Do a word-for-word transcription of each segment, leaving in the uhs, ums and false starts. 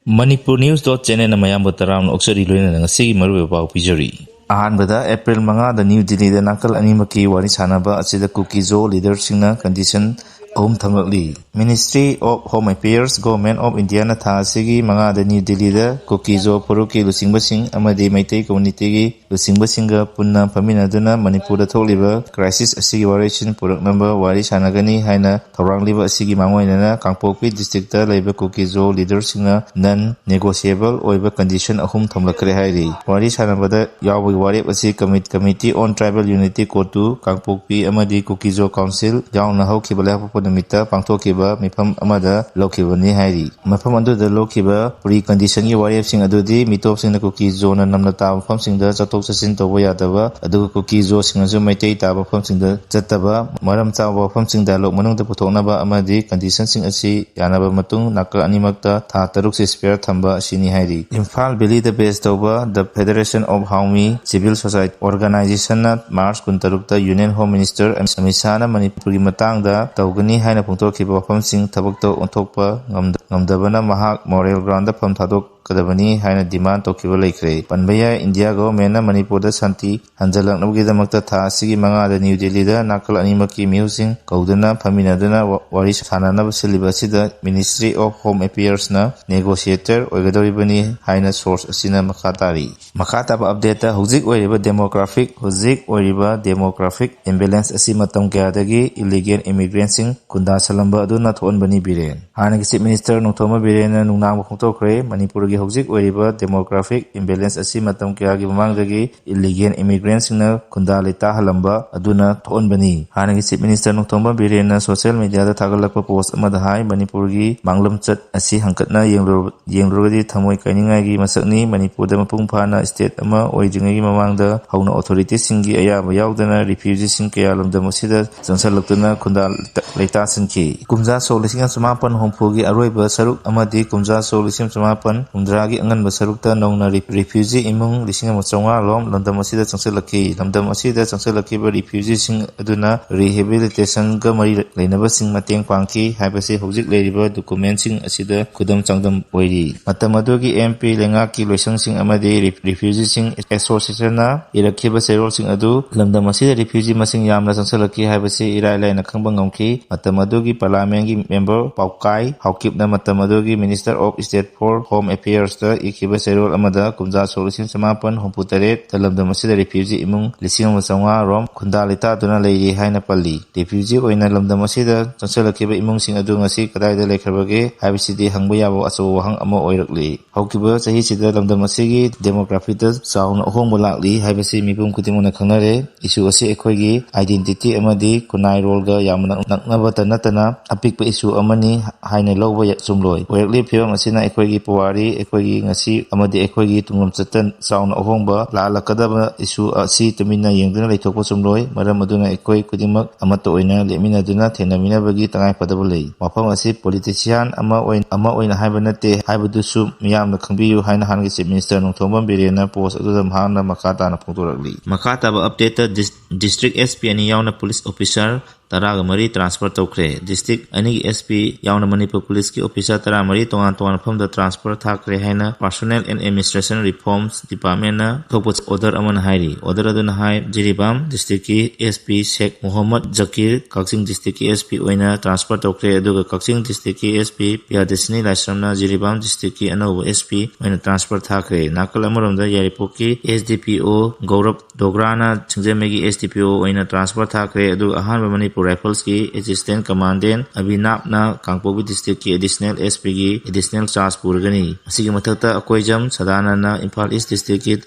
Manipur News dot channelꯅ ꯃꯌꯥꯝꯕꯨ ꯇꯔꯥꯝꯅ ꯑꯣꯛꯆꯔꯤ, ꯂꯣꯏꯅꯅ ꯉꯁꯤꯒꯤ ꯃꯔꯨꯑꯣꯏꯕ ꯄꯥꯎ ꯄꯤꯖꯔꯤ꯫ ꯑꯍꯥꯟꯕꯗ, ꯑꯦꯄ꯭ꯔꯤꯜ ꯃꯉꯥꯗ ꯅ꯭ꯌꯨ ꯗꯤꯜꯂꯤꯗ ꯅꯥꯀꯜ ꯑꯅꯤꯃꯛꯀꯤ ꯋꯥꯔꯤ ꯁꯥꯅꯕ ꯑꯁꯤꯗ ꯀꯨꯀꯤꯖꯣ ꯂꯤꯗꯔꯁꯤꯡꯅ ꯀꯟꯗꯤꯁꯟ ꯑꯍꯨꯝ ꯊꯝꯂꯛꯂꯤ꯫ Ministry of Home Affairs, Government of Indiaꯅ ꯊꯥ ꯑꯁꯤꯒꯤ ꯃꯉꯥꯗ ꯅ꯭ꯌꯨ ꯗꯤꯜꯂꯤꯗ ꯀꯨꯀꯤꯖꯣ ꯐꯨꯔꯨꯞꯀꯤ ꯂꯨꯆꯤꯡꯕꯁꯤꯡ ꯑꯃꯗꯤ ꯃꯩꯇꯩ ꯀꯝꯃ꯭ꯌꯨꯅꯤꯇꯤꯒꯤ ꯂꯨꯆꯤꯡꯕꯁꯤꯡꯒ ꯄꯨꯟꯅ ꯐꯝꯃꯤꯟꯅꯗꯨꯅ ꯃꯅꯤꯄꯨꯔꯗ ꯊꯣꯛꯂꯤꯕ crisis ꯑꯁꯤꯒꯤ ꯋꯥꯔꯣꯏꯁꯤꯟ ꯄꯨꯔꯛꯅꯕ ꯋꯥꯔꯤ ꯁꯥꯟꯅꯒꯅꯤ ꯍꯥꯏꯅ ꯊꯧꯔꯥꯡꯂꯤꯕ ꯑꯁꯤꯒꯤ ꯃꯥꯡꯑꯣꯏꯅꯅ ꯀꯥꯡꯄꯣꯛꯄꯤ districtꯇ ꯂꯩꯕ ꯀꯨꯀꯤꯖꯣ ꯂꯤꯗꯔꯁꯤꯡꯅ non negotiable ꯑꯣꯏꯕ ꯀꯟꯗꯤꯁꯟ ꯑꯍꯨꯝ ꯊꯝꯂꯛꯈ꯭ꯔꯦ ꯍꯥꯏꯔꯤ꯫ ꯋꯥꯔꯤ ꯁꯥꯟꯅꯕꯗ ꯌꯥꯎꯕꯒꯤ ꯋꯥꯔꯦꯞ ꯑꯁꯤ commit-, Committee on Tribal Unity ꯀꯣꯇꯨ, ꯀꯥꯡꯄꯣꯛꯄꯤ ꯑꯃꯗꯤ ꯀꯨꯀꯤꯖꯣ ꯀꯥꯎꯟꯁꯤꯜ ꯌꯥꯎꯅ ꯍꯧꯈꯤꯕ ꯂꯩꯕꯥꯛꯄꯣꯛꯄ ꯅꯨꯃꯤꯠꯇ ꯄꯥꯡꯊꯣꯛꯈꯤꯕ ꯃꯤꯐꯝ ꯑꯃꯗ ꯂꯧꯈꯤꯕꯅꯤ ꯍꯥꯏꯔꯤ꯫ ꯃꯐꯝ ꯑꯗꯨꯗ ꯂꯧꯈꯤꯕ pre conditionꯒꯤ ꯋꯥꯔꯦꯞꯁꯤꯡ ꯑꯗꯨꯗꯤ ꯃꯤꯇꯣꯞꯁꯤꯡꯅ ꯀꯨꯀꯤꯖꯣꯅ ꯅꯝꯅ ꯇꯥꯕ ꯃꯐꯝꯁꯤꯡꯗ ꯆꯠꯊꯣꯛ ꯆꯠꯁꯤꯟ ꯇꯧꯕ ꯌꯥꯗꯕ, ꯑꯗꯨꯒ ꯀꯨꯀꯤꯖꯣꯁꯤꯡꯅꯁꯨ ꯃꯩꯇꯩ ꯇꯥꯕ ꯃꯐꯝꯁꯤꯡꯗ ꯆꯠꯇꯕ, ꯃꯔꯝ ꯆꯥꯕ ꯋꯥꯐꯝꯁꯤꯡ dialogue ꯃꯅꯨꯡꯗ ꯄꯨꯊꯣꯛꯅꯕ ꯑꯃꯗꯤ conditionꯁꯤꯡ ꯑꯁꯤ ꯌꯥꯅꯕ ꯃꯇꯨꯡ ꯅꯥꯀꯜ ꯑꯅꯤꯃꯛꯇ ꯊꯥ ꯇꯔꯨꯛ ceasefire ꯊꯝꯕ ꯑꯁꯤꯅꯤ ꯍꯥꯏꯔꯤ꯫ ꯏꯝꯐꯥꯜ ꯚꯦꯂꯤꯗ base ꯇꯧꯕ The Federation of Haomi Civil Society Organizationꯅ ꯃꯥꯔꯆ ꯀꯨꯟꯇꯔꯨꯛꯇ Union Home Minister ꯑꯃꯤꯠ ꯁꯥꯍꯅ ꯃꯅꯤꯄꯨꯔꯒꯤ ꯃꯇꯥꯡꯗ ꯇꯧꯒꯅꯤ ꯍꯥꯏꯅ ꯐꯣꯡꯗꯣꯛꯈꯤꯕ ꯋꯥꯐꯝꯁꯤꯡ ꯊꯕꯛꯇ ꯑꯣꯟꯊꯣꯛꯄ ꯉꯝꯗ-, ꯉꯝꯗꯕꯅ ꯃꯍꯥꯛ moral groundꯗ ꯐꯝ ꯊꯥꯗꯣꯛꯀꯗꯕꯅꯤ ꯍꯥꯏꯅ demand ꯇꯧꯈꯤꯕ ꯂꯩꯈ꯭ꯔꯦ꯫ ꯄꯟꯕ ꯌꯥꯏ, India governmentꯅ ꯃꯅꯤꯄꯨꯔꯗ ꯁꯥꯟꯇꯤ ꯍꯟꯖꯤꯜꯂꯛꯅꯕꯒꯤꯗꯃꯛꯇ ꯊꯥ ꯑꯁꯤꯒꯤ ꯃꯉꯥꯗ ꯅ꯭ꯌꯨ ꯗꯤꯜꯂꯤꯗ ꯅꯥꯀꯜ ꯑꯅꯤꯃꯛꯀꯤ ꯃꯤꯍꯨꯠꯁꯤꯡ ꯀꯧꯗꯨꯅ ꯐꯝꯃꯤꯟꯅꯗꯨꯅ ꯋꯥ-, ꯋꯥꯔꯤ ꯁꯥꯟꯅꯅꯕ ꯁꯤꯜꯂꯤꯕ ꯑꯁꯤꯗ Ministry of Home Affairsꯅ negotiator ꯑꯣꯏꯒꯗꯧꯔꯤꯕꯅꯤ ꯍꯥꯏꯅ source ꯑꯁꯤꯅ ꯃꯈꯥ ꯇꯥꯔꯤ꯫ ꯃꯈꯥ ꯇꯥꯕ updateꯇ ꯍꯧꯖꯤꯛ ꯑꯣꯏꯔꯤꯕ demographic, ꯍꯧꯖꯤꯛ ꯑꯣꯏꯔꯤꯕ demographic imbalance ꯑꯁꯤ ꯃꯇꯝ ꯀꯌꯥꯗꯒꯤ illegal immigrantꯁꯤꯡ ꯈꯨꯟꯗꯥꯁꯜꯂꯝꯕ ꯑꯗꯨꯅ ꯊꯣꯛꯍꯟꯕꯅꯤ, ꯕꯤꯔꯦꯟ꯫ ꯍꯥꯟꯅꯒꯤ Chief Minister ꯅꯣꯡꯊꯣꯝꯕꯝ ꯕꯤꯔꯦꯟꯅ ꯅꯨꯡꯅꯥꯡꯕ ꯐꯣꯡꯗꯣꯛꯈ꯭ꯔꯦ, ꯃꯅꯤꯄꯨꯔꯒꯤ ꯍꯧꯖꯤꯛ ꯑꯣꯏꯔꯤꯕ demographic imbalance ꯑꯁꯤ ꯃꯇꯝ ꯀꯌꯥꯒꯤ ꯃꯃꯥꯡꯗꯒꯤ illegal immigrantꯁꯤꯡꯅ ꯈꯨꯟꯗꯥ ꯂꯩꯇꯥꯍꯜꯂꯝꯕ ꯑꯗꯨꯅ ꯊꯣꯛꯍꯟꯕꯅꯤ꯫ ꯍꯥꯟꯅꯒꯤ Chief Minister Nongthombam ꯕꯤꯔꯦꯟꯅ social mediaꯗ ꯊꯥꯒꯠꯂꯛꯄ post ꯑꯃꯗ ꯍꯥꯏ, ꯃꯅꯤꯄꯨꯔꯒꯤ ꯃꯥꯡꯂꯝꯆꯠ ꯑꯁꯤ ꯍꯪꯀꯠꯅ ꯌꯦꯡꯂꯨꯔꯕ-, ꯌꯦꯡꯂꯨꯔꯒꯗꯤ ꯊꯃꯣꯏ ꯀꯥꯏꯅꯤꯡꯉꯥꯏꯒꯤ ꯃꯁꯛꯅꯤ꯫ ꯃꯅꯤꯄꯨꯔꯗ ꯃꯄꯨꯡ ꯐꯥꯅ state ꯑꯃ ꯑꯣꯏꯗ꯭ꯔꯤꯉꯩꯒꯤ ꯃꯃꯥꯡꯗ ꯍꯧꯅ authorityꯁꯤꯡꯒꯤ ꯑꯌꯥꯕ ꯌꯥꯎꯗꯅ refugeeꯁꯤꯡ ꯀꯌꯥ ꯂꯝꯗꯝ ꯑꯁꯤꯗ ꯆꯪꯁꯜꯂꯛꯇꯨꯅ ꯈꯨꯟꯗꯥ ꯂꯩꯇꯥ-, ꯂꯩꯇꯥꯁꯤꯟꯈꯤ꯫ ꯀꯨꯝꯖꯥ ꯁꯣꯛ ꯂꯤꯁꯤꯡ ꯑꯃ ꯆꯃꯥꯄꯟ ꯍꯨꯝꯐꯨꯒꯤ ꯑꯔꯣꯏꯕ ꯁꯔꯨꯛ ꯑꯃꯗꯤ ꯀꯨꯝꯖꯥ ꯁꯣꯛ ꯂꯤꯁꯤꯡ ꯑꯃ ꯆꯃꯥꯄꯟ ꯍꯨꯝꯗ꯭ꯔꯥꯒꯤ ꯑꯉꯟꯕ ꯁꯔꯨꯛꯇ ꯅꯧꯅ ꯔꯤ-, ꯔꯤꯐ꯭ꯌꯨꯖꯤ ꯏꯃꯨꯡ ꯂꯤꯁꯤꯡ ꯑꯃ ꯆꯥꯝꯃꯉꯥ ꯔꯣꯝ ꯂꯝꯗꯝ ꯑꯁꯤꯗ ꯆꯪꯁꯤꯜꯂꯛꯈꯤ꯫ ꯂꯝꯗꯝ ꯑꯁꯤꯗ ꯆꯪꯁꯤꯜꯂꯛꯈꯤꯕ ꯔꯤꯐ꯭ꯌꯨꯖꯤꯁꯤꯡ ꯑꯗꯨꯅ ꯔꯤꯍꯦꯕꯤꯂꯤꯇꯦꯁꯟꯒ ꯃꯔꯤ ꯂꯩꯅꯕꯁꯤꯡ ꯃꯇꯦꯡ ꯄꯥꯡꯈꯤ ꯍꯥꯏꯕꯁꯤ ꯍꯧꯖꯤꯛ ꯂꯩꯔꯤꯕ ꯗꯣꯀꯨꯃꯦꯟꯁꯤꯡ ꯑꯁꯤꯗ ꯈꯨꯗꯝ ꯆꯥꯡꯗꯝ ꯑꯣꯏꯔꯤ꯫ ꯃꯇꯝ ꯑꯗꯨꯒꯤ ꯑꯦꯝ ꯄꯤ ꯂꯩꯉꯥꯛꯀꯤ ꯂꯣꯏꯁꯪꯁꯤꯡ ꯑꯃꯗꯤ ꯔꯤ-, ꯔꯤꯐ꯭ꯌꯨꯖꯤꯁꯤꯡ ꯑꯦꯁꯣꯁꯤꯌꯦꯁꯟꯅ ꯏꯔꯛꯈꯤꯕ ꯆꯦꯔꯣꯜꯁꯤꯡ ꯑꯗꯨ ꯂꯝꯗꯝ ꯑꯁꯤꯗ ꯔꯤꯐ꯭ꯌꯨꯖꯤ ꯃꯁꯤꯡ ꯌꯥꯝꯅ ꯆꯪꯁꯤꯜꯂꯛꯈꯤ ꯍꯥꯏꯕꯁꯤ ꯏꯔꯥꯏ ꯂꯥꯏꯅ ꯈꯪꯕ ꯉꯝꯈꯤ꯫ ꯃꯇꯝ ꯑꯗꯨꯒꯤ ꯄꯥꯔꯂꯥꯃꯦꯟꯒꯤ ꯃꯦꯝꯕꯔ ꯄꯥꯎꯀꯥꯏ ꯍꯥꯎꯀꯤꯞꯅ ꯃꯇꯝ ꯑꯗꯨꯒꯤ Minister of State for Home Affairsꯇ ꯏꯈꯤꯕ ꯆꯦꯔꯣꯜ ꯑꯃꯗ ꯀꯨꯝꯖꯥ ꯁꯣꯛ ꯂꯤꯁꯤꯡ ꯆꯃꯥꯄꯟ ꯍꯨꯝꯐꯨ ꯇꯔꯦꯠꯇ ꯂꯝꯗꯝ ꯑꯁꯤꯗ ꯔꯤꯐ꯭ꯌꯨꯖꯤ ꯏꯃꯨꯡ ꯂꯤꯁꯤꯡ ꯑꯃ ꯆꯥꯝꯃꯉꯥ ꯔꯣꯝ ꯈꯨꯟꯗꯥ ꯂꯩꯇꯥꯗꯨꯅ ꯂꯩꯔꯤ ꯍꯥꯏꯅ ꯄꯜꯂꯤ꯫ ꯔꯤꯐ꯭ꯌꯨꯖꯤ ꯑꯣꯏꯅ ꯂꯝꯗꯝ ꯑꯁꯤꯗ ꯆꯪꯁꯤꯜꯂꯛꯈꯤꯕ ꯏꯃꯨꯡꯁꯤꯡ ꯑꯗꯨ ꯉꯁꯤ ꯀꯗꯥꯏꯗ ꯂꯩꯈ꯭ꯔꯕꯒꯦ ꯍꯥꯏꯕꯁꯤꯗꯤ ꯍꯪꯕ ꯌꯥꯕ ꯑꯆꯧꯕ ꯋꯥꯍꯪ ꯑꯃ ꯑꯣꯏꯔꯛꯂꯤ꯫ ꯍꯧꯈꯤꯕ ꯆꯍꯤꯁꯤꯗ ꯂꯝꯗꯝ ꯑꯁꯤꯒꯤ ꯗꯦꯃꯣꯒ꯭ꯔꯥꯐꯤꯗ ꯆꯥꯎꯅ ꯑꯍꯣꯡꯕ ꯂꯥꯛꯂꯤ ꯍꯥꯏꯕꯁꯤ ꯃꯤꯄꯨꯝ ꯈꯨꯗꯤꯡꯃꯛꯅ ꯈꯪꯅꯔꯦ꯫ ꯏꯁꯨ ꯑꯁꯤ ꯑꯩꯈꯣꯏꯒꯤ identity ꯑꯃꯗꯤ ꯈꯨꯟꯅꯥꯏꯔꯣꯜꯒ ꯌꯥꯝꯅ ꯅꯛꯅꯕꯇ ꯅꯠꯇꯅ ꯑꯄꯤꯛꯄ ꯏꯁꯨ ꯑꯃꯅꯤ ꯍꯥꯏꯅ ꯂꯧꯕ ꯌꯥ-, ꯆꯨꯝꯂꯣꯏ꯫ ꯑꯣꯏꯔꯛꯂꯤꯕ ꯐꯤꯕꯝ ꯑꯁꯤꯅ ꯑꯩꯈꯣꯏꯒꯤ ꯄꯨꯋꯥꯔꯤ, ꯑꯩꯈꯣꯏꯒꯤ ꯉꯁꯤ ꯑꯃꯗꯤ ꯑꯩꯈꯣꯏꯒꯤ ꯇꯨꯡꯂꯝꯆꯠꯇ ꯆꯥꯎꯅ ꯑꯍꯣꯡꯕ ꯂꯥꯛꯍꯜꯂꯛꯀꯗꯕ ꯏꯁꯨ ꯑꯁꯤ ꯇꯨꯃꯤꯟꯅ ꯌꯦꯡꯗꯨꯅ ꯂꯩꯊꯣꯛꯄ ꯆꯨꯝꯂꯣꯏ꯫ ꯃꯔꯝ ꯑꯗꯨꯅ ꯑꯩꯈꯣꯏ ꯈꯨꯗꯤꯡꯃꯛ ꯑꯃꯠꯇ ꯑꯣꯏꯅ ꯂꯦꯞꯃꯤꯟꯅꯗꯨꯅ ꯊꯦꯡꯅꯃꯤꯟꯅꯕꯒꯤ ꯇꯉꯥꯏꯐꯗꯕ ꯂꯩ꯫ ꯋꯥꯐꯝ ꯑꯁꯤ politician ꯑꯃ ꯑꯣꯏꯅ, ꯑꯃ ꯑꯣꯏꯅ ꯍꯥꯏꯕ ꯅꯠꯇꯦ ꯍꯥꯏꯕꯗꯨꯁꯨ ꯃꯤꯌꯥꯝꯅ ꯈꯪꯕꯤꯌꯨ ꯍꯥꯏꯅ ꯍꯥꯟꯅꯒꯤ Chief Minister ꯅꯣꯡꯊꯣꯝꯕꯝ ꯕꯤꯔꯦꯟꯅ post ꯑꯗꯨꯗ ꯃꯍꯥꯛꯅ ꯃꯈꯥ ꯇꯥꯅ ꯐꯣꯡꯗꯣꯔꯛꯂꯤ꯫ ꯃꯈꯥ ꯇꯥꯕ updateꯇ ꯗꯤꯁ-, district S P ꯑꯅꯤ ꯌꯥꯎꯅ police officer ꯇꯔꯥꯒ ꯃꯔꯤ transfer ꯇꯧꯈ꯭ꯔꯦ꯫ District ꯑꯅꯤꯒꯤ S P ꯌꯥꯎꯅ ꯃꯅꯤꯄꯨꯔ policeꯀꯤ officer ꯇꯔꯥꯃꯔꯤ ꯇꯣꯉꯥꯟ ꯇꯣꯉꯥꯟꯕ ꯃꯐꯝꯗ transfer ꯊꯥꯈ꯭ꯔꯦ ꯍꯥꯏꯅ Personnel and Administration Reforms Departmentꯅ ꯊꯣꯛꯄ order ꯑꯃꯅ ꯍꯥꯏꯔꯤ꯫ Order ꯑꯗꯨꯅ ꯍꯥꯏ, ꯖꯤꯔꯤꯕꯥꯝ districtꯀꯤ S P ꯁꯦꯈ ꯃꯣꯍꯝꯃꯗ ꯖꯀꯤꯔ ꯀꯛꯆꯤꯡ districtꯀꯤ S P ꯑꯣꯏꯅ transfer ꯇꯧꯈ꯭ꯔꯦ, ꯑꯗꯨꯒ ꯀꯛꯆꯤꯡ districtꯀꯤ S P ꯄ꯭ꯔꯤꯌꯥꯗꯔꯁꯤꯅꯤ ꯂꯥꯏꯁ꯭ꯔꯝꯅ ꯖꯤꯔꯤꯕꯥꯝ districtꯀꯤ ꯑꯅꯧꯕ S P ꯑꯣꯏꯅ transfer ꯊꯥꯈ꯭ꯔꯦ꯫ ꯅꯥꯀꯜ ꯑꯃꯔꯣꯝꯗ ꯌꯥꯏꯔꯤꯄꯣꯛꯀꯤ S D P O ꯒꯧꯔꯕ ꯗꯣꯒ꯭ꯔꯥꯅ ꯁꯤꯡꯖꯃꯩꯒꯤ S D P O ꯑꯣꯏꯅ transfer ꯊꯥꯈ꯭ꯔꯦ, ꯑꯗꯨꯒ ꯑꯍꯥꯟꯕ ꯃꯅꯤꯄꯨꯔ Riflesꯀꯤ Assistant Commandant ꯑꯕꯤꯅꯥꯞꯅ ꯀꯥꯡꯄꯣꯛꯄꯤ districtꯀꯤ Additional S Pꯒꯤ additional charge ꯄꯨꯔꯒꯅꯤ꯫ ꯑꯁꯤꯒꯤ ꯃꯊꯛꯇ Akoijam Sadananda Imphal East districtꯀꯤ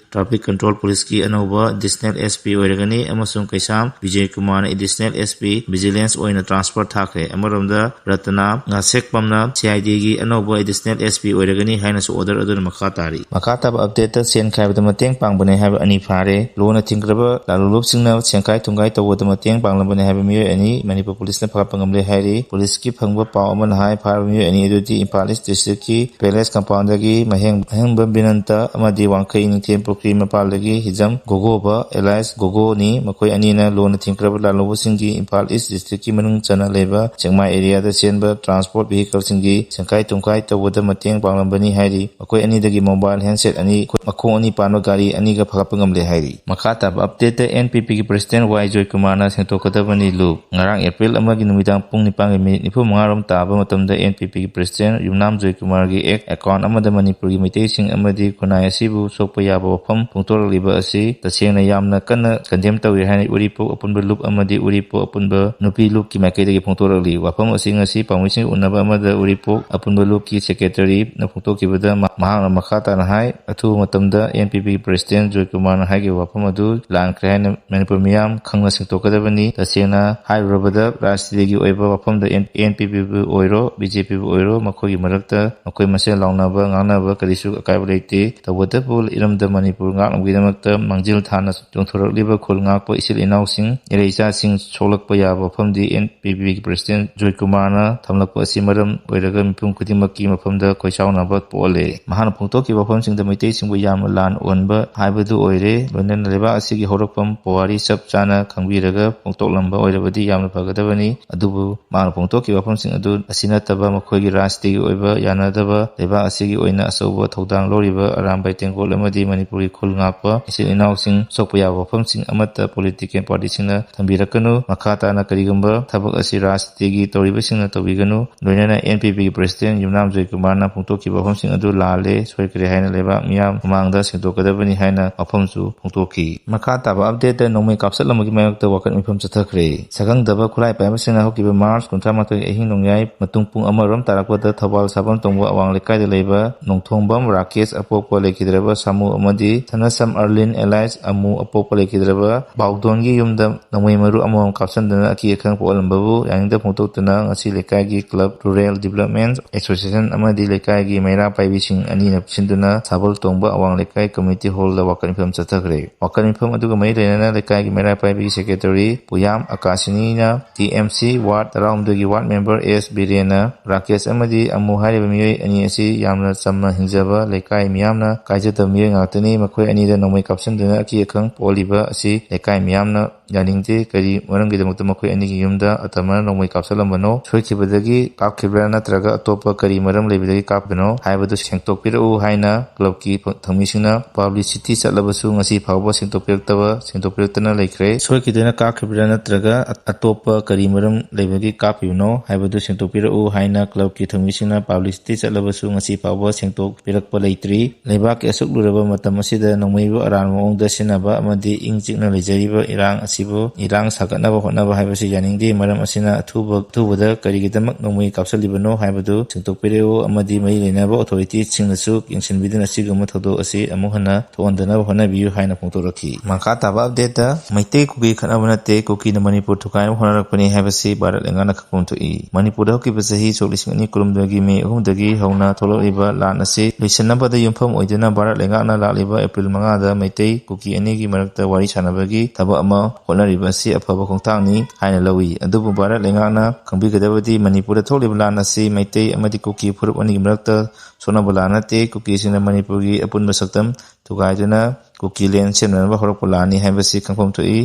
Traffic Control Policeꯀꯤ ꯑꯅꯧꯕ Additional S P ꯑꯣꯏꯔꯒꯅꯤ, ꯑꯃꯁꯨꯡ ꯀꯩꯁꯥꯝ ꯕꯤꯖꯦ ꯀꯨꯃꯥꯔꯅ Additional S P Vigilance ꯑꯣꯏꯅ transfer ꯊꯥꯈ꯭ꯔꯦ꯫ ꯑꯃꯔꯣꯝꯗ ꯔꯇꯅꯥ ꯉꯥꯁꯦꯛꯄꯝꯅ C I Dꯒꯤ ꯑꯅꯧꯕ Additional S P ꯑꯣꯏꯔꯒꯅꯤ ꯍꯥꯏꯅꯁꯨ order ꯑꯗꯨꯅ ꯃꯈꯥ ꯇꯥꯔꯤ꯫ ꯃꯈꯥ ꯇꯥꯕ updateꯇ ꯁꯦꯟ ꯈꯥꯏꯕꯗ ꯃꯇꯦꯡ ꯄꯥꯡꯕꯅꯦ ꯍꯥꯏꯕ ꯑꯅꯤ ꯐꯥꯔꯦ꯫ ꯂꯣꯅ ꯊꯤꯡꯈ꯭ꯔꯕ ꯂꯥꯂꯣꯡꯂꯨꯞꯁꯤꯡꯅ ꯁꯦꯟꯈꯥꯏ ꯊꯨꯝꯈꯥꯏ ꯇꯧꯕꯗ ꯃꯇꯦꯡ ꯄꯥꯡꯂꯝꯕꯅꯦ ꯍꯥꯏꯕ ꯃꯤꯑꯣꯏ ꯑꯅꯤ ꯃꯅꯤꯄꯨꯔ ꯄꯨꯂꯤꯁꯅ ꯐꯥꯒꯠꯄ ꯉꯝꯂꯦ ꯍꯥꯏꯔꯤ꯫ ꯄꯨꯂꯤꯁꯀꯤ ꯐꯪꯕ ꯄꯥꯎ ꯑꯃꯅ ꯍꯥꯏ, ꯐꯥꯔꯕ ꯃꯤꯑꯣꯏ ꯑꯅꯤ ꯑꯗꯨꯗꯤ ꯏꯝꯐꯥꯜ ꯏꯁ ꯗꯤꯁꯇ꯭ꯔꯤꯛꯀꯤ ꯄꯦꯂꯦꯁ ꯀꯝꯄꯥꯎꯟꯗꯒꯤ ꯃꯍꯦꯡ-, ꯃꯍꯦꯡꯕꯝ ꯕꯤꯅꯟꯇ ꯑꯃꯗꯤ ꯋꯥꯡꯈꯩ ꯅꯤꯡꯊꯦꯝ ꯄꯨꯈ꯭ꯔꯤ ꯃꯄꯥꯜꯗꯒꯤ ꯍꯤꯖꯝ ꯒꯣꯒꯣꯕ ꯑꯦꯂꯥꯏꯁ ꯒꯣꯒꯣꯅꯤ꯫ ꯃꯈꯣꯏ ꯑꯅꯤꯅ ꯂꯣꯟꯅ ꯊꯤꯡꯈ꯭ꯔꯕ ꯂꯥꯜꯍꯧꯕꯁꯤꯡꯒꯤ ꯏꯝꯐꯥꯜ ꯏꯁ ꯗꯤꯁꯇ꯭ꯔꯤꯛꯀꯤ ꯃꯅꯨꯡ ꯆꯟꯅ ꯂꯩꯕ ꯆꯦꯡꯃꯥꯏ ꯑꯦꯔꯤꯌꯥꯗ ꯆꯦꯟꯕ ꯇ꯭ꯔꯥꯟꯁꯄꯣꯔꯠ ꯚꯤꯍꯤꯀꯜꯁꯤꯡꯒꯤ ꯁꯦꯡꯀꯥꯏ ꯇꯨꯝꯈꯥꯏ ꯇꯧꯕꯗ ꯃꯇꯦꯡ ꯄꯥꯡꯂꯝꯕꯅꯤ ꯍꯥꯏꯔꯤ꯫ ꯃꯈꯣꯏ ꯑꯅꯤꯗꯒꯤ ꯃꯣꯕꯥꯏꯜ ꯍꯦꯟꯁꯦꯠ ꯑꯅꯤ, ꯃꯈꯣꯡ ꯑꯅꯤ ꯄꯥꯟꯕ ꯒꯥꯔꯤ ꯑꯅꯤꯒ ꯐꯥꯒꯠꯄ ꯉꯝꯂꯦ ꯍꯥꯏꯔꯤ꯫ ꯃꯈꯥ ꯇꯥꯕ ꯑꯞꯗꯦꯠꯇ ꯑꯦꯟ ꯄꯤ ꯄꯤꯒꯤ ꯄ꯭ꯔꯦꯁꯤꯗꯦꯟ ꯋꯥꯏ ꯖꯣꯏꯀꯨꯃꯥꯔꯅ ꯁꯦꯡꯗꯣꯛꯀꯗꯕꯅꯤ ꯂꯨꯞ꯫ ꯉꯔꯥꯡ ꯑꯦꯄ꯭ꯔꯤꯜ ꯑꯃꯒꯤ ꯅꯨꯃꯤꯗꯥꯡ ꯄꯨꯡ ꯅꯤꯄꯥꯟꯒ ꯃꯤꯅꯤꯠ ꯅꯤꯐꯨ ꯃꯉꯥ ꯔꯣꯝ ꯇꯥꯕ ꯃꯇꯝꯗ ꯑꯦꯟ ꯄꯤ ꯄꯤꯒꯤ ꯄ꯭ꯔꯦꯁꯤꯗꯦꯟ ꯌꯨꯝꯅꯥꯝ ꯖꯣꯏꯀꯨꯃꯥꯔꯒꯤ ꯑꯦꯛꯁ ꯑꯦꯀꯥꯎꯟ ꯑꯃꯗ ꯃꯅꯤꯄꯨꯔꯒꯤ ꯃꯩꯇꯩꯁꯤꯡ ꯑꯃꯗꯤ ꯈꯨꯟꯅꯥꯏ ꯑꯁꯤꯕꯨ ꯁꯣꯛꯄ ꯌꯥꯕ ꯋꯥꯐꯝ ꯐꯣꯡꯗꯣꯔꯛꯂꯤꯕ ꯑꯁꯤ ꯇꯁꯦꯡꯅ ꯌꯥꯝꯅ ꯀꯟꯅ ꯀꯟꯗꯦꯝ ꯇꯧꯏ ꯍꯥꯏꯅ ꯎꯔꯤꯄꯣꯛ ꯑꯄꯨꯟꯕ ꯂꯨꯞ ꯑꯃꯗꯤ ꯎꯔꯤꯄꯣꯛ ꯑꯄꯨꯟꯕ ꯅꯨꯄꯤ ꯂꯨꯞꯀꯤ ꯃꯥꯏꯀꯩꯗꯒꯤ ꯐꯣꯡꯗꯣꯔꯛꯂꯤ꯫ ꯋꯥꯐꯝ ꯑꯁꯤ ꯉꯁꯤ ꯄꯥꯎꯃꯤꯁꯤꯡ ꯎꯅꯕ ꯑꯃꯗ ꯎꯔꯤꯄꯣꯛ ꯑꯄꯨꯟꯕ ꯂꯨꯞꯀꯤ ꯁꯦꯀ꯭ꯔꯦꯇꯔꯤꯅ ꯐꯣꯡꯗꯣꯛꯈꯤꯕꯗ ꯃ-, ꯃꯍꯥꯛꯅ ꯃꯈꯥ ꯇꯥꯅ ꯍꯥꯏ, ꯑꯊꯨꯕ ꯃꯇꯝꯗ ꯑꯦꯟ ꯄꯤ ꯄꯤꯒꯤ ꯄ꯭ꯔꯦꯁꯤꯗꯦꯟ ꯖꯣꯏꯀꯨꯃꯥꯔꯅ ꯍꯥꯏꯈꯤꯕ ꯋꯥꯐꯝ ꯑꯗꯨ ꯂꯥꯟꯈ꯭ꯔꯦ ꯍꯥꯏꯅ ꯃꯅꯤꯄꯨꯔ ꯃꯤꯌꯥꯝ ꯈꯪꯅ ꯁꯦꯡꯗꯣꯛꯀꯗꯕꯅꯤ꯫ ꯇꯁꯦꯡꯅ ꯍꯥꯏꯔꯨꯔꯕꯗ ꯔꯥꯖꯅꯤꯇꯤꯒꯤ ꯑꯣꯏꯕ ꯋꯥꯐꯝꯗ ꯑꯦꯟ-, ꯑꯦꯟ ꯄꯤ ꯄꯤꯕꯨ ꯑꯣꯏꯔꯣ, ꯕꯤ ꯖꯦ ꯄꯤꯕꯨ ꯑꯣꯏꯔꯣ, ꯃꯈꯣꯏꯒꯤ ꯃꯔꯛꯇ ꯃꯈꯣꯏ ꯃꯁꯦꯜ ꯂꯥꯎꯅꯕ ꯉꯥꯡꯅꯕ ꯀꯔꯤꯁꯨ ꯑꯀꯥꯏꯕ ꯂꯩꯇꯦ꯫ ꯇꯧꯕꯇꯕꯨ ꯏꯔꯝꯗꯝ ꯃꯅꯤꯄꯨꯔ ꯉꯥꯛꯅꯕꯒꯤꯗꯃꯛꯇ ꯃꯥꯡꯖꯤꯜ ꯊꯥꯅ ꯆꯣꯡꯊꯣꯔꯛꯂꯤꯕ ꯈꯨꯜ ꯉꯥꯛꯄ ꯏꯆꯤꯜ ꯏꯅꯥꯎꯁꯤꯡ, ꯏꯔꯩ ꯏꯆꯥꯁꯤꯡ ꯁꯣꯛꯂꯛꯄ ꯌꯥꯕ ꯋꯥꯐꯝꯗꯤ ꯑꯦꯟ ꯄꯤ ꯄꯤꯒꯤ ꯄ꯭ꯔꯦꯁꯤꯗꯦꯟ ꯖꯣꯏꯀꯨꯃꯥꯔꯅ ꯊꯝꯂꯛꯄ ꯑꯁꯤ ꯃꯔꯝ ꯑꯣꯏꯔꯒ ꯃꯤꯄꯨꯝ ꯈꯨꯗꯤꯡꯃꯛꯀꯤ ꯃꯐꯝꯗ ꯈꯣꯏꯆꯥꯎꯅꯕ ꯄꯣꯛꯍꯜꯂꯦ꯫ ꯃꯍꯥꯛꯅ ꯐꯣꯡꯗꯣꯛꯈꯤꯕ ꯋꯥꯐꯝꯁꯤꯡꯗ ꯃꯩꯇꯩꯁꯤꯡꯕꯨ ꯌꯥꯝꯅ ꯂꯥꯟ ꯑꯣꯟꯕ ꯍꯥꯏꯕꯗꯨ ꯑꯣꯏꯔꯦ꯫ ꯂꯣꯏꯅꯅ ꯂꯩꯕꯥꯛ ꯑꯁꯤꯒꯤ ꯍꯧꯔꯛꯐꯝ ꯄꯨꯋꯥꯔꯤ ꯆꯞ ꯆꯥꯅ ꯈꯪꯕꯤꯔꯒ ꯐꯣꯡꯗꯣꯛꯂꯝꯕ ꯑꯣꯏꯔꯕꯗꯤ ꯌꯥꯝꯅ ꯐꯒꯗꯕꯅꯤ꯫ ꯑꯗꯨꯕꯨ ꯃꯍꯥꯛꯅ ꯐꯣꯡꯗꯣꯛꯈꯤꯕ ꯋꯥꯐꯝꯁꯤꯡ ꯑꯗꯨ ꯑꯁꯤ ꯅꯠꯇꯕ ꯃꯈꯣꯏꯒꯤ ꯔꯥꯖꯅꯤꯇꯤꯒꯤ ꯑꯣꯏꯕ ꯌꯥꯅꯗꯕ, ꯂꯩꯕꯥꯛ ꯑꯁꯤꯒꯤ ꯑꯣꯏꯅ ꯑꯆꯧꯕ ꯊꯧꯗꯥꯡ ꯂꯧꯔꯤꯕ ꯑꯔꯥꯝꯕꯥꯏ ꯇꯦꯡꯒꯣꯜ ꯑꯃꯗꯤ ꯃꯅꯤꯄꯨꯔꯒꯤ ꯈꯨꯜ ꯉꯥꯛꯄ ꯏꯆꯤꯜ ꯏꯅꯥꯎꯁꯤꯡ ꯁꯣꯛꯄ ꯌꯥꯕ ꯋꯥꯐꯝꯁꯤꯡ ꯑꯃꯠꯇ ꯄꯣꯂꯤꯇꯤꯀꯦꯜ ꯄꯥꯔꯇꯤꯁꯤꯡꯅ ꯊꯝꯕꯤꯔꯛꯀꯅꯨ꯫ ꯃꯈꯥ ꯇꯥꯅ ꯀꯔꯤꯒꯨꯝꯕ ꯊꯕꯛ ꯑꯁꯤ ꯔꯥꯖꯅꯤꯇꯤꯒꯤ ꯇꯧꯔꯤꯕꯁꯤꯡꯅ ꯇꯧꯕꯤꯒꯅꯨ꯫ ꯂꯣꯏꯅꯅ ꯑꯦꯟ ꯄꯤ ꯄꯤꯒꯤ ꯄ꯭ꯔꯦꯁꯤꯗꯦꯟ ꯌꯨꯝꯅꯥꯝ ꯖꯣꯏꯀꯨꯃꯥꯔꯅ ꯐꯣꯡꯗꯣꯛꯈꯤꯕ ꯋꯥꯐꯝꯁꯤꯡ ꯑꯗꯨ ꯂꯥꯜꯂꯦ, ꯁꯣꯏꯈ꯭ꯔꯦ ꯍꯥꯏꯅ ꯂꯩꯕꯥꯛ ꯃꯤꯌꯥꯝ ꯃꯃꯥꯡꯗ ꯁꯦꯡꯗꯣꯛꯀꯗꯕꯅꯤ ꯍꯥꯏꯅ ꯋꯥꯐꯝꯁꯨ ꯐꯣꯡꯗꯣꯛꯈꯤ꯫ ꯃꯈꯥ ꯇꯥꯕ ꯑꯞꯗꯦꯠꯇ ꯅꯣꯡꯃꯩ ꯀꯥꯞꯁꯤꯜꯂꯝꯕꯒꯤ ꯃꯥꯌꯣꯛꯇ ꯋꯥꯀꯠ ꯃꯤꯐꯝ ꯆꯠꯊꯈ꯭ꯔꯦ꯫ ꯁꯛꯈꯪꯗꯕ ꯈꯨꯠꯂꯥꯏ ꯄꯥꯏꯕꯁꯤꯡꯅ ꯍꯧꯈꯤꯕ ꯃꯥꯔꯆ ꯀꯨꯟꯊ꯭ꯔꯥ ꯃꯥꯊꯣꯏ ꯑꯍꯤꯡ ꯅꯣꯡꯌꯥꯏ ꯃꯇꯨꯡ ꯄꯨꯡ ꯑꯃ ꯔꯣꯝ ꯇꯥꯔꯛꯄꯗ ꯊꯧꯕꯥꯜ ꯁꯥꯕꯝ ꯇꯣꯡꯕ ꯑꯋꯥꯡ ꯂꯩꯀꯥꯏꯗ ꯂꯩꯕ ꯅꯣꯡꯊꯣꯡꯕꯝ ꯔꯥꯀꯦꯁ ꯑꯄꯣꯛꯄ ꯂꯩꯈꯤꯗ꯭ꯔꯕ ꯁꯥꯃꯨ ꯑꯃꯗꯤ ꯁꯅꯁꯝ ꯑꯔꯂꯤꯟ ꯑꯦꯂꯥꯏꯁ ꯑꯃꯨ ꯑꯄꯣꯛꯄ ꯂꯩꯈꯤꯗ꯭ꯔꯕ ꯕꯥꯎꯗꯣꯟꯒꯤ ꯌꯨꯝꯗ ꯅꯣꯡꯃꯩ ꯃꯔꯨ ꯑꯃꯃꯝ ꯀꯥꯞꯁꯤꯟꯗꯨꯅ ꯑꯀꯤ ꯑꯈꯪ ꯄꯣꯛꯍꯜꯂꯝꯕꯕꯨ ꯌꯥꯅꯤꯡꯗꯕ ꯐꯣꯡꯗꯣꯛꯇꯨꯅ ꯉꯁꯤ ꯂꯩꯀꯥꯏꯒꯤ ꯀ꯭ꯂꯕ, ꯔꯨꯔꯦꯜ ꯗꯤꯕꯂꯞꯃꯦꯟ ꯑꯦꯁꯣꯁꯤꯌꯦꯁꯟ ꯑꯃꯗꯤ ꯂꯩꯀꯥꯏꯒꯤ ꯃꯩꯔꯥ ꯄꯥꯏꯕꯤꯁꯤꯡ ꯑꯅꯤꯅ ꯁꯤꯟꯗꯨꯅ ꯁꯥꯕꯜ ꯇꯣꯡꯕ ꯑꯋꯥꯡ ꯂꯩꯀꯥꯏ ꯀꯝꯃ꯭ꯌꯨꯅꯤꯇꯤ ꯍꯣꯜꯗ ꯋꯥꯀꯠ ꯃꯤꯐꯝ ꯆꯠꯊꯈ꯭ꯔꯦ꯫ ꯋꯥꯀꯠ ꯃꯤꯐꯝ ꯑꯗꯨꯒ ꯃꯔꯤ ꯂꯩꯅꯅ ꯂꯩꯀꯥꯏꯒꯤ ꯃꯩꯔꯥ ꯄꯥꯏꯕꯤꯒꯤ ꯁꯦꯀ꯭ꯔꯦꯇꯔꯤ ꯄꯨꯌꯥꯝ ꯑꯀꯥꯁꯤꯅꯤ, ꯑꯅꯤꯅ ꯇꯤ ꯑꯦꯝ ꯁꯤ ꯋꯥꯔꯗ ꯇꯔꯥꯍꯨꯝꯗꯣꯏꯒꯤ ꯋꯥꯔꯗ ꯃꯦꯝꯕꯔ ꯑꯦꯁ ꯕꯤꯔꯦꯟꯅ꯫ ꯔꯥꯀꯦꯁ ꯑꯃꯗꯤ ꯑꯃꯨ ꯍꯥꯏꯔꯤꯕ ꯃꯤꯑꯣꯏ ꯑꯅꯤ ꯑꯁꯤ ꯌꯥꯝꯅ ꯆꯝꯅ ꯍꯤꯡꯖꯕ, ꯂꯩꯀꯥꯏ ꯃꯤꯌꯥꯝꯅ ꯀꯥꯏꯖꯗꯕ ꯃꯤꯑꯣꯏ ꯉꯥꯛꯇꯅꯤ꯫ ꯃꯈꯣꯏ ꯑꯅꯤꯗ ꯅꯣꯡꯃꯩ ꯀꯥꯞꯁꯤꯟꯗꯨꯅ ꯑꯀꯤ ꯑꯈꯪ ꯄꯣꯛꯍꯜꯂꯤꯕ ꯑꯁꯤ ꯂꯩꯀꯥꯏ ꯃꯤꯌꯥꯝꯅ ꯌꯥꯅꯤꯡꯗꯦ꯫ ꯀꯔꯤ ꯃꯔꯝꯒꯤꯗꯃꯛꯇ ꯃꯈꯣꯏ ꯑꯅꯤꯒꯤ ꯌꯨꯝꯗ ꯑꯇꯝꯕꯅ ꯅꯣꯡꯃꯩ ꯀꯥꯞꯁꯤꯜꯂꯝꯕꯅꯣ? ꯁꯣꯏꯈꯤꯕꯗꯒꯤ ꯀꯥꯞꯈꯤꯕ꯭ꯔꯥ ꯅꯠꯇ꯭ꯔꯒ ꯑꯇꯣꯞꯄ ꯀꯔꯤ ꯃꯔꯝ ꯂꯩꯕꯗꯒꯤ ꯀꯥꯞꯄꯤꯕꯅꯣ ꯍꯥꯏꯕꯗꯨ ꯁꯦꯡꯗꯣꯛꯄꯤꯔꯛꯎ ꯍꯥꯏꯅ ꯀ꯭ꯂꯕꯀꯤ ꯊꯧꯃꯤꯁꯤꯡꯅ ꯄꯕ꯭ꯂꯤꯁꯤꯇꯤ ꯆꯠꯂꯕꯁꯨ ꯉꯁꯤ ꯐꯥꯎꯕ ꯁꯦꯡꯗꯣꯛꯄꯤꯔꯛꯇꯕ, ꯁꯦꯡꯗꯣꯛꯄꯤꯔꯛꯇꯅ ꯂꯩꯈ꯭ꯔꯦ꯫ ꯁꯣꯏꯈꯤꯗꯨꯅ ꯀꯥꯞꯈꯤꯕ꯭ꯔꯥ ꯅꯠꯇ꯭ꯔꯒ ꯑꯇꯣꯞꯄ ꯀꯔꯤ ꯃꯔꯝ ꯂꯩꯕꯒꯤ ꯀꯥꯞꯄꯤꯕꯅꯣ ꯍꯥꯏꯕꯗꯨ ꯁꯦꯡꯗꯣꯛꯄꯤꯔꯛꯎ ꯍꯥꯏꯅ ꯀ꯭ꯂꯕꯀꯤ ꯊꯧꯃꯤꯁꯤꯡꯅ ꯄꯕ꯭ꯂꯤꯁꯤꯇꯤ ꯆꯠꯂꯕꯁꯨ ꯉꯁꯤ ꯐꯥꯎꯕ ꯁꯦꯡꯗꯣꯛꯄꯤꯔꯛꯄ ꯂꯩꯇ꯭ꯔꯤ꯫ ꯂꯩꯕꯥꯛꯀꯤ ꯑꯁꯨꯛ ꯂꯨꯔꯕ ꯃꯇꯝ ꯑꯁꯤꯗ ꯅꯣꯡꯃꯩꯕꯨ ꯑꯔꯥꯟꯕ ꯃꯑꯣꯡꯗ ꯁꯤꯖꯤꯟꯅꯕ ꯑꯃꯗꯤ ꯏꯪ ꯆꯤꯛꯅ ꯂꯩꯖꯔꯤꯕ ꯏꯔꯥꯡ ꯑꯁꯤꯕꯨ ꯏꯔꯥꯡ ꯁꯥꯒꯠꯅꯕ ꯍꯣꯠꯅꯕ ꯍꯥꯏꯕꯁꯤ ꯌꯥꯅꯤꯡꯗꯦ꯫ ꯃꯔꯝ ꯑꯁꯤꯅ ꯑꯊꯨꯕ, ꯑꯊꯨꯕꯗ ꯀꯔꯤꯒꯤꯗꯃꯛ ꯅꯣꯡꯃꯩ ꯀꯥꯞꯁꯤꯜꯂꯤꯕꯅꯣ ꯍꯥꯏꯕꯗꯨ ꯁꯦꯡꯗꯣꯛꯄꯤꯔꯛꯎ ꯑꯃꯗꯤ ꯃꯔꯤ ꯂꯩꯅꯕ ꯑꯣꯊꯣꯔꯤꯇꯤꯁꯤꯡꯅꯁꯨ ꯌꯦꯡꯁꯤꯟꯕꯤꯗꯨꯅ ꯑꯁꯤꯒꯨꯝꯕ ꯊꯧꯗꯣꯛ ꯑꯁꯤ ꯑꯃꯨꯛ ꯍꯟꯅ ꯊꯣꯛꯍꯟꯗꯅꯕ ꯍꯣꯠꯅꯕꯤꯌꯨ ꯍꯥꯏꯅ ꯐꯣꯡꯗꯣꯔꯛꯈꯤ꯫ ꯃꯈꯥ ꯇꯥꯕ ꯑꯞꯗꯦꯠꯇ, ꯃꯩꯇꯩ ꯀꯨꯀꯤ ꯈꯠꯅꯕ ꯅꯠꯇꯦ, ꯀꯨꯀꯤꯅ ꯃꯅꯤꯄꯨꯔ ꯊꯨꯒꯥꯏꯅꯕ ꯍꯣꯠꯅꯔꯛꯄꯅꯤ ꯍꯥꯏꯕꯁꯤ ꯚꯥꯔꯠ ꯂꯩꯉꯥꯛꯅ ꯈꯪꯐꯝ ꯊꯣꯛꯏ꯫ ꯃꯅꯤꯄꯨꯔꯗ ꯍꯧꯈꯤꯕ ꯆꯍꯤ ꯁꯣꯛ ꯂꯤꯁꯤꯡ ꯑꯅꯤ ꯀꯨꯟꯍꯨꯝꯗꯣꯏꯒꯤ ꯃꯦ ꯑꯍꯨꯝꯗꯒꯤ ꯍꯧꯅ ꯊꯣꯛꯂꯛꯂꯤꯕ ꯂꯥꯟ ꯑꯁꯤ ꯂꯣꯏꯁꯤꯟꯅꯕꯗ ꯌꯨꯝꯐꯝ ꯑꯣꯏꯗꯨꯅ ꯚꯥꯔꯠ ꯂꯩꯉꯥꯛꯅ ꯂꯥꯛꯂꯤꯕ ꯑꯦꯄ꯭ꯔꯤꯜ ꯃꯉꯥꯗ ꯃꯩꯇꯩ ꯀꯨꯀꯤ ꯑꯅꯤꯒꯤ ꯃꯔꯛꯇ ꯋꯥꯔꯤ ꯁꯥꯟꯅꯕꯒꯤ ꯊꯕꯛ ꯑꯃ ꯍꯣꯠꯅꯔꯤꯕ ꯑꯁꯤ ꯑꯐꯕ ꯈꯣꯡꯊꯥꯡꯅꯤ ꯍꯥꯏꯅ ꯂꯧꯏ꯫ ꯑꯗꯨꯕꯨ ꯚꯥꯔꯠ ꯂꯩꯉꯥꯛꯅ ꯈꯪꯕꯤꯒꯗꯕꯗꯤ ꯃꯅꯤꯄꯨꯔꯗ ꯊꯣꯛꯂꯤꯕ ꯂꯥꯟ ꯑꯁꯤ ꯃꯩꯇꯩ ꯑꯃꯗꯤ ꯀꯨꯀꯤ ꯐꯨꯔꯨꯞ ꯑꯅꯤꯒꯤ ꯃꯔꯛꯇ ꯁꯣꯛꯅꯕ ꯂꯥꯟ ꯅꯠꯇꯦ꯫ ꯀꯨꯀꯤꯁꯤꯡꯅ ꯃꯅꯤꯄꯨꯔꯒꯤ ꯑꯄꯨꯟꯕ ꯁꯛꯇꯝ ꯊꯨꯒꯥꯏꯗꯨꯅ ꯀꯨꯀꯤ ꯂꯦꯟ ꯁꯦꯝꯅꯅꯕ ꯍꯧꯔꯛꯄ ꯂꯥꯟꯅꯤ ꯍꯥꯏꯕꯁꯤ ꯈꯪꯐꯝ ꯊꯣꯛꯏ꯫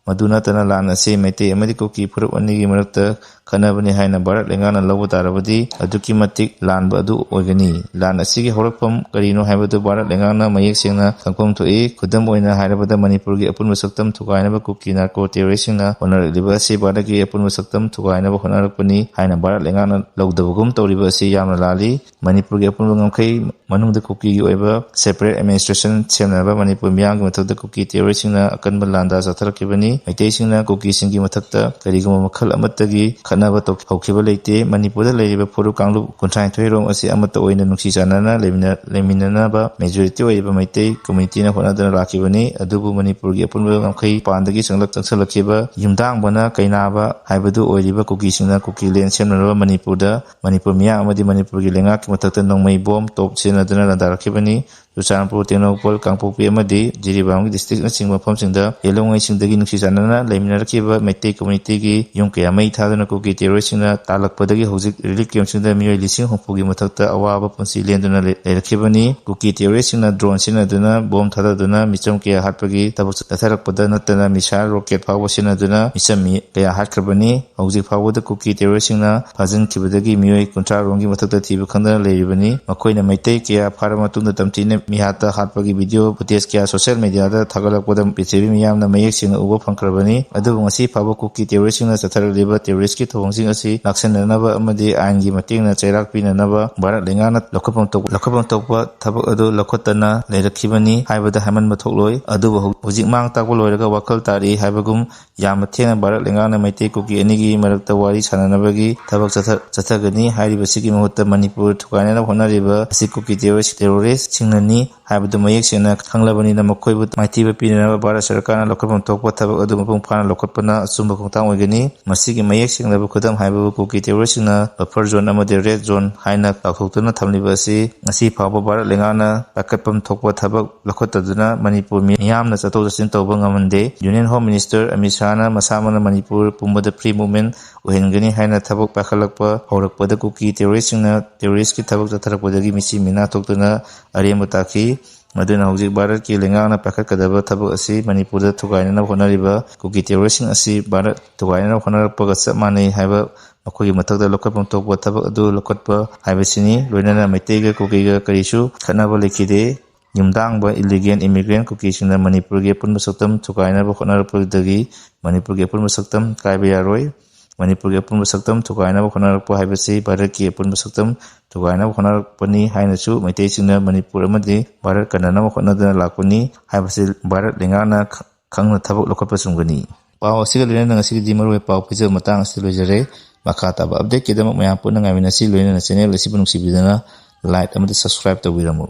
ꯃꯗꯨ ꯅꯠꯇꯅ ꯂꯥꯟ ꯑꯁꯤ ꯃꯩꯇꯩ ꯑꯃꯗꯤ ꯀꯨꯀꯤ ꯐꯨꯔꯨꯞ ꯑꯅꯤꯒꯤ ꯃꯔꯛꯇ ꯈꯠꯅꯕꯅꯤ ꯍꯥꯏꯅ ꯚꯥꯔꯠ ꯂꯩꯉꯥꯛꯅ ꯂꯧꯕ ꯇꯥꯔꯕꯗꯤ ꯑꯗꯨꯛꯀꯤ ꯃꯇꯤꯛ ꯂꯥꯟꯕ ꯑꯗꯨ ꯑꯣꯏꯒꯅꯤ꯫ ꯂꯥꯟ ꯑꯁꯤꯒꯤ ꯍꯧꯔꯛꯐꯝ ꯀꯔꯤꯅꯣ ꯍꯥꯏꯕꯗꯨ ꯚꯥꯔꯠ ꯂꯩꯉꯥꯛꯅ ꯃꯌꯦꯛ ꯁꯦꯡꯅ ꯈꯪꯐꯝ ꯊꯣꯛꯏ꯫ ꯈꯨꯗꯝ ꯑꯣꯏꯅ ꯍꯥꯏꯔꯕꯗ ꯃꯅꯤꯄꯨꯔꯒꯤ ꯑꯄꯨꯟꯕ ꯁꯛꯇꯝ ꯊꯨꯒꯥꯏꯅꯕ ꯀꯨꯀꯤ ꯅꯥꯔꯀꯣ ꯇꯦꯔꯣꯔꯤꯁ꯭ꯠꯁꯤꯡꯅ ꯍꯣꯠꯅꯔꯛꯂꯤꯕ ꯑꯁꯤ ꯚꯥꯔꯠꯀꯤ ꯑꯄꯨꯟꯕ ꯁꯛꯇꯝ ꯊꯨꯒꯥꯏꯅꯕ ꯍꯣꯠꯅꯔꯛꯄꯅꯤ ꯍꯥꯏꯅ ꯚꯥꯔꯠ ꯂꯩꯉꯥꯛꯅ ꯂꯧꯗꯕꯒꯨꯝ ꯇꯧꯔꯤꯕ ꯑꯁꯤ ꯌꯥꯝꯅ ꯂꯥꯜꯂꯤ꯫ ꯃꯅꯤꯄꯨꯔꯒꯤ ꯑꯄꯨꯟꯕ ꯉꯝꯈꯩ ꯃꯅꯨꯡꯗ ꯀꯨꯀꯤꯒꯤ ꯑꯣꯏꯕ separate administration ꯁꯦꯝꯅꯅꯕ ꯃꯅꯤꯄꯨꯔ ꯃꯤꯌꯥꯝꯒꯤ ꯃꯊꯛꯇ ꯀꯨꯀꯤ terroristꯁꯤꯡꯅ ꯑꯀꯟꯕ ꯂꯥꯟꯗꯥ ꯆꯠꯊꯔꯛꯈꯤꯕꯅꯤ꯫ ꯃꯩꯇꯩꯁꯤꯡꯅ ꯀꯨꯀꯤꯁꯤꯡꯒꯤ ꯃꯊꯛꯇ ꯀꯔꯤꯒꯨꯝꯕ ꯃꯈꯜ ꯑꯃꯠꯇꯒꯤ ꯈꯠꯅꯕ ꯇꯧ-, ꯍꯧꯈꯤꯕ ꯂꯩꯇꯦ꯫ ꯃꯅꯤꯄꯨꯔꯗ ꯂꯩꯔꯤꯕ ꯐꯨꯔꯨꯞ ꯀꯥꯡꯂꯨꯞ ꯀꯨꯟꯊ꯭ꯔꯥꯅꯤꯊꯣꯏ ꯔꯣꯝ ꯑꯁꯤ ꯑꯃꯠꯇ ꯑꯣꯏꯅ ꯅꯨꯡꯁꯤ ꯆꯥꯟꯅꯅ ꯂꯩꯃꯤꯟꯅ-, ꯂꯩꯃꯤꯟꯅꯅꯕ majority ꯑꯣꯏꯔꯤꯕ ꯃꯩꯇꯩ communityꯅ ꯍꯣꯠꯅꯗꯨꯅ ꯂꯥꯛꯈꯤꯕꯅꯤ꯫ ꯑꯗꯨꯕꯨ ꯃꯅꯤꯄꯨꯔꯒꯤ ꯑꯄꯨꯟꯕ ꯉꯝꯈꯩ ꯃꯄꯥꯟꯗꯒꯤ ꯆꯪꯂꯛ-, ꯆꯪꯁꯤꯜꯂꯛꯈꯤꯕ ꯌꯨꯝꯗꯥꯡꯕꯅ ꯀꯩꯅꯥꯕ ꯍꯥꯏꯕꯗꯨ ꯑꯣꯏꯔꯤꯕ ꯀꯨꯀꯤꯁꯤꯡꯅ ꯀꯨꯀꯤ land ꯁꯦꯝꯅꯅꯕ ꯃꯅꯤꯄꯨꯔꯗ ꯃꯅꯤꯄꯨꯔ ꯃꯤꯌꯥꯝ ꯑꯃꯗꯤ ꯃꯅꯤꯄꯨꯔꯒꯤ ꯂꯩꯉꯥꯛꯀꯤ ꯃꯊꯛꯇ ꯅꯣꯡꯃꯩ ꯕꯣꯝ ꯇꯣꯞ ꯁꯤꯖꯤꯟꯅꯗꯨꯅ ꯂꯥꯟꯗꯥꯔꯛꯈꯤꯕꯅꯤ꯫ ꯆꯨꯔꯆꯥꯟꯄꯨꯔ, ꯇꯦꯡꯅꯧꯄꯜ, ꯀꯥꯡꯄꯣꯛꯄꯤ ꯑꯃꯗꯤ ꯖꯤꯔꯤꯕꯥꯝꯒꯤ district ꯅꯆꯤꯡꯕ ꯃꯐꯝꯁꯤꯡꯗ ꯌꯦꯜꯍꯧꯉꯩꯁꯤꯡꯗꯒꯤ ꯅꯨꯡꯁꯤ ꯆꯥꯟꯅꯅ ꯂꯩꯃꯤꯟꯅꯔꯛꯈꯤꯕ ꯃꯩꯇꯩ community ꯒꯤ ꯌꯨꯝ ꯀꯌꯥ ꯃꯩ ꯊꯥꯗꯨꯅ ꯀꯨꯀꯤ terrorist ꯁꯤꯡꯅ ꯇꯥꯜꯂꯛꯄꯗꯒꯤ ꯍꯧꯖꯤꯛ relief camp ꯁꯤꯡꯗ ꯃꯤꯑꯣꯏ ꯂꯤꯁꯤꯡ ꯍꯨꯝꯐꯨꯒꯤ ꯃꯊꯛꯇ ꯑꯋꯥꯕ ꯄꯨꯟꯁꯤ ꯂꯦꯟꯗꯨꯅ ꯂꯩ-, ꯂꯩꯔꯛꯈꯤꯕꯅꯤ꯫ ꯀꯨꯀꯤ terrorist ꯁꯤꯡꯅ drone ꯁꯤꯖꯤꯟꯅꯗꯨꯅ bomb ꯊꯥꯗꯗꯨꯅ ꯃꯤꯆꯝ ꯀꯌꯥ ꯍꯥꯠꯄꯒꯤ ꯊꯕꯛ ꯆꯠꯊꯔꯛꯄꯗ ꯅꯠꯇꯅ missile, rocket ꯐꯥꯎꯕ ꯁꯤꯖꯤꯟꯅꯗꯨꯅ ꯃꯤꯆꯝ ꯃꯤ ꯀꯌꯥ ꯍꯥꯠꯈ꯭ꯔꯕꯅꯤ꯫ ꯍꯧꯖꯤꯛ ꯐꯥꯎꯕꯗ ꯀꯨꯀꯤ terrorist ꯁꯤꯡꯅ ꯐꯥꯖꯤꯟꯈꯤꯕꯗꯒꯤ ꯃꯤꯑꯣꯏ ꯀꯨꯟꯊ꯭ꯔꯥ ꯔꯣꯝꯒꯤ ꯃꯊꯛꯇ ꯊꯤꯕ ꯈꯪꯗꯅ ꯂꯩꯔꯤꯕꯅꯤ꯫ ꯃꯈꯣꯏꯅ ꯃꯩꯇꯩ ꯀꯌꯥ ꯐꯥꯔꯕ ꯃꯇꯨꯡꯗ ꯇꯝꯊꯤꯅ ꯃꯤꯍꯥꯠꯇ ꯍꯥꯠꯄꯒꯤ video footage ꯀꯌꯥ social media ꯗ ꯊꯥꯒꯠꯂꯛꯄꯗ ꯄ꯭ꯔꯤꯊꯤꯕꯤ ꯃꯤꯌꯥꯝꯅ ꯃꯌꯦꯛ ꯁꯦꯡꯅ ꯎꯕ ꯐꯪꯈ꯭ꯔꯕꯅꯤ꯫ ꯑꯗꯨꯕꯨ ꯉꯁꯤ ꯐꯥꯎꯕ ꯀꯨꯀꯤ terrorist ꯁꯤꯡꯅ ꯆꯠꯊꯔꯛꯂꯤꯕ terrorist ꯀꯤ ꯊꯧꯑꯣꯡꯁꯤꯡ ꯑꯁꯤ ꯂꯥꯛꯁꯤꯟꯅꯅꯕ ꯑꯃꯗꯤ ꯑꯥꯏꯟꯒꯤ ꯃꯇꯦꯡꯅ ꯆꯩꯔꯥꯛ ꯄꯤꯅꯅꯕ ꯚꯥꯔꯠ ꯂꯩꯉꯥꯛꯅ ꯂꯧꯈꯠꯐꯝ ꯊꯣꯛ-, ꯂꯧꯈꯠꯐꯝ ꯊꯣꯛꯄ ꯊꯕꯛ ꯑꯗꯨ ꯂꯧꯈꯠꯇꯅ ꯂꯩꯔꯛꯈꯤꯕꯅꯤ ꯍꯥꯏꯕꯗ ꯍꯥꯏꯃꯟꯕ ꯊꯣꯛꯂꯣꯏ꯫ ꯑꯗꯨꯕꯨ ꯍꯧ-, ꯍꯧꯖꯤꯛ ꯃꯥꯡ ꯇꯥꯛꯄ ꯂꯣꯏꯔꯒ ꯋꯥꯈꯜ ꯇꯥꯔꯛꯏ ꯍꯥꯏꯕꯒꯨꯝ ꯌꯥꯝꯅ ꯊꯦꯡꯅ ꯚꯥꯔꯠ ꯂꯩꯉꯥꯛꯅ ꯃꯩꯇꯩ ꯀꯨꯀꯤ ꯑꯅꯤꯒꯤ ꯃꯔꯛꯇ ꯋꯥꯔꯤ ꯁꯥꯟꯅꯅꯕꯒꯤ ꯊꯕꯛ ꯆꯠꯊ-, ꯆꯠꯊꯒꯅꯤ꯫ ꯍꯥꯏꯔꯤꯕꯁꯤꯒꯤ ꯃꯍꯨꯠꯇ ꯃꯅꯤꯄꯨꯔ ꯊꯨꯒꯥꯏꯅꯅꯕ ꯍꯣꯠꯅꯔꯤꯕ ꯑꯁꯤ ꯀꯨꯀꯤ terrorist, terrorist ꯁꯤꯡꯅꯅꯤ ꯍꯥꯏꯕꯗꯨ ꯃꯌꯦꯛ ꯁꯦꯡꯅ ꯈꯪꯂꯕꯅꯤꯅ ꯃꯈꯣꯏꯕꯨ ꯃꯥꯏꯊꯤꯕ ꯄꯤꯅꯅꯕ ꯚꯥꯔꯠ ꯁꯔꯀꯥꯔꯅ ꯂꯧꯈꯠꯐꯝ ꯊꯣꯛꯄ ꯊꯕꯛ ꯑꯗꯨ ꯃꯄꯨꯡ ꯐꯥꯅ ꯂꯧꯈꯠꯄꯅ ꯑꯆꯨꯝꯕ ꯈꯣꯡꯊꯥꯡ ꯑꯣꯏꯒꯅꯤ꯫ ꯃꯁꯤꯒꯤ ꯃꯌꯦꯛ ꯁꯦꯡꯂꯕ ꯈꯨꯗꯝ ꯍꯥꯏꯕꯕꯨ ꯀꯨꯀꯤ terrorist ꯁꯤꯡꯅ buffer zone ꯑꯃꯗꯤ red zone ꯍꯥꯏꯅ ꯂꯥꯎꯊꯣꯛꯇꯨꯅ ꯊꯝꯂꯤꯕ ꯑꯁꯤ ꯉꯁꯤ ꯐꯥꯎꯕ ꯚꯥꯔꯠ ꯂꯩꯉꯥꯛꯅ ꯄꯥꯏꯈꯠꯐꯝ ꯊꯣꯛꯄ ꯊꯕꯛ ꯂꯧꯈꯠꯇꯗꯨꯅ ꯃꯅꯤꯄꯨꯔ ꯃꯤꯌꯥꯝꯅ ꯆꯠꯊꯣꯛ ꯆꯠꯁꯤꯟ ꯇꯧꯕ ꯉꯝꯍꯟꯗꯦ꯫ Union Home Minister Amit ꯁꯥꯍꯅ ꯃꯁꯥꯃꯛꯅ Manipur ꯄꯨꯝꯕꯗ free movement ꯑꯣꯏꯍꯟꯒꯅꯤ ꯍꯥꯏꯅ ꯊꯕꯛ ꯄꯥꯏꯈꯠꯂꯛꯄ ꯍꯧꯔꯛꯄꯗ ꯀꯨꯀꯤ terrorist ꯁꯤꯡꯅ terrorist ꯀꯤ ꯊꯕꯛ ꯆꯠꯊꯔꯛꯄꯗꯒꯤ ꯃꯤꯆꯤ ꯃꯤꯅꯥ ꯊꯣꯛꯇꯨꯅ ꯑꯔꯦꯝꯕ ꯇꯥꯈꯤ꯫ ꯃꯗꯨꯅ ꯍꯧꯖꯤꯛ ꯚꯥꯔꯠꯀꯤ ꯂꯩꯉꯥꯛꯅ ꯄꯥꯏꯈꯠꯀꯗꯕ ꯊꯕꯛ ꯑꯁꯤ ꯃꯅꯤꯄꯨꯔꯗ ꯊꯨꯒꯥꯏꯅꯅꯕ ꯍꯣꯠꯅꯔꯤꯕ ꯀꯨꯀꯤ terrorist ꯁꯤꯡ ꯑꯁꯤ ꯚꯥꯔꯠ ꯊꯨꯒꯥꯏꯅꯅꯕ ꯍꯣꯠꯅꯔꯛꯄꯒ ꯆꯞ ꯃꯥꯟꯅꯩ ꯍꯥꯏꯕ ꯃꯈꯣꯏꯒꯤ ꯃꯊꯛꯇ ꯂꯧꯈꯠꯐꯝ ꯊꯣꯛꯄ ꯊꯕꯛ ꯑꯗꯨ ꯂꯧꯈꯠꯄ ꯍꯥꯏꯕꯁꯤꯅꯤ꯫ ꯂꯣꯏꯅꯅ ꯃꯩꯇꯩꯒ ꯀꯨꯀꯤꯒ ꯀꯔꯤꯁꯨ ꯈꯠꯅꯕ ꯂꯩꯈꯤꯗꯦ꯫ ꯌꯨꯝꯗꯥꯡꯕ illegal immigrant ꯀꯨꯀꯤꯁꯤꯡꯅ ꯃꯅꯤꯄꯨꯔꯒꯤ ꯑꯄꯨꯟꯕ ꯁꯛꯇꯝ ꯊꯨꯒꯥꯏꯅꯕ ꯍꯣꯠꯅꯔꯛꯄꯗꯒꯤ ꯃꯅꯤꯄꯨꯔꯒꯤ ꯑꯄꯨꯟꯕ ꯁꯛꯇꯝ ꯀꯥꯏꯕ ꯌꯥꯔꯣꯏ꯫ ꯃꯅꯤꯄꯨꯔꯒꯤ ꯑꯄꯨꯟꯕ ꯁꯛꯇꯝ ꯊꯨꯒꯥꯏꯅꯕ ꯍꯣꯠꯅꯔꯛꯄ ꯍꯥꯏꯕꯁꯤ ꯚꯥꯔꯠꯀꯤ ꯑꯄꯨꯟꯕ ꯁꯛꯇꯝ ꯊꯨꯒꯥꯏꯅꯕ ꯍꯣꯠꯅꯔꯛꯄꯅꯤ ꯍꯥꯏꯅꯁꯨ ꯃꯩꯇꯩꯁꯤꯡꯅ ꯃꯅꯤꯄꯨꯔ ꯑꯃꯗꯤ ꯚꯥꯔꯠ ꯀꯟꯅꯅꯕ ꯍꯣꯠꯅꯗꯨꯅ ꯂꯥꯛꯄꯅꯤ ꯍꯥꯏꯕꯁꯤ ꯚꯥꯔꯠ ꯂꯩꯉꯥꯛꯅ ꯈ-, ꯈꯪꯅ ꯊꯕꯛ ꯂꯧꯈꯠꯄ ꯆꯨꯝꯒꯅꯤ꯫ ꯄꯥꯎ ꯑꯁꯤꯒ ꯂꯣꯏꯅꯅ ꯉꯁꯤꯒꯤꯗꯤ ꯃꯔꯨꯑꯣꯏꯕ ꯄꯥꯎ ꯄꯤꯖꯕ ꯃꯇꯥꯡ ꯑꯁꯤꯗ ꯂꯣꯏꯖꯔꯦ꯫ ꯃꯈꯥ ꯇꯥꯕ update ꯀꯤꯗꯃꯛ ꯃꯌꯥꯝ ꯄꯨꯟꯅ ꯉꯥꯏꯃꯤꯟꯅꯁꯤ꯫ ꯂꯣꯏꯅꯅ channel ꯑꯁꯤꯕꯨ ꯅꯨꯡꯁꯤꯕꯤꯗꯨꯅ like ꯑꯃꯗꯤ subscribe ꯇꯧꯕꯤꯔꯝꯃꯨ꯫